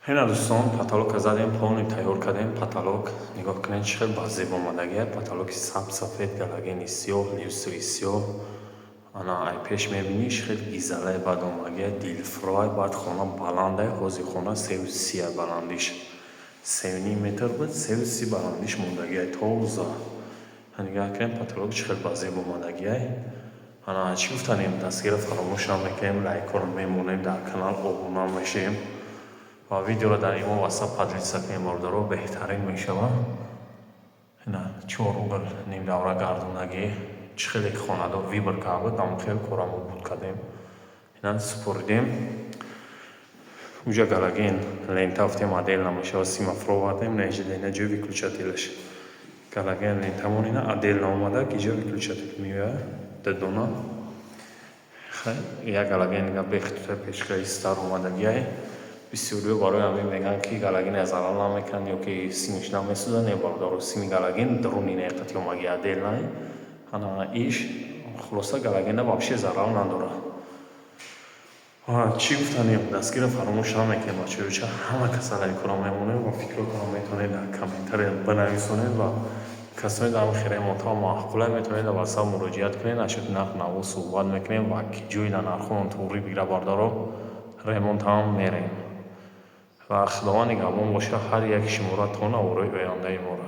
Ина, дӯстон, потолока задем, полный тайёр кардем. Потолок нигоҳ кунед, чӣ хел ба зеб омадагия. Потолоки сабз, сафед, галогени сиёҳ, люстри сиёҳ. Ана, ай пеш мебинӣ, чӣ хел гизалаи бад омадагия, дилфурой. Баъд хона баландай, ҳозир хона 3,30 баландиш. 3,5 метр буд, 3,30 баландиш мондагиай, тоза. Нигоҳ кунед, потолок чӣ хел ба зеб омадагиай. Ана, чӣ гуфтанем, дастгирро фаромӯш намекунем, лайкҳоро мемонем, дар канал обуна мешем ва видеоро дар имо ватсап поделиться кунем, бародаро, беҳтарин мешавад. Ина, чор угол нимдавра гардонагӣ, чӣ хеле ки хонадор выбор карда буд, ҳамон хел корамо буд кардем. Ина, супоридем. Уҷа галоген лента гуфтем, отдельно мешавад, симафор овардем, ина ҷои выключателаш. Галоген лентамон ина отдельно омада, ки ҷо выключатель меояд, дудона. Як галоген дига бехтута печкаи стар омадагиай. Бисёриҳо барои ҳамин мегӯянд, ки галоген зарар намекунад ё ки симиш намесӯзад. Не, бародаро, сими галоген дуруни неқати омаги, отдельно. Ана иш, хулоса, галогена вообще зарар надорад. Чӣ гуфтанем, дастгирро фаромӯш намекунем, бачаёча, ҳама каса лайкҳоро мемонем ва фикротонро метавонед дар комментария бинависонед ва касоне дар ҳамин ремонтҳо маъқула, метавонед дар ватсап муроҷиат кунед, нашуд нарх наво суҳбат мекунем ва ки ҷои дар нархҳоон туғрӣ бигирад, бародаро, ремонтам мерем. Ва Худованд нигаҳбон бошад ҳар яки шуморо то навораи ояндаи моро.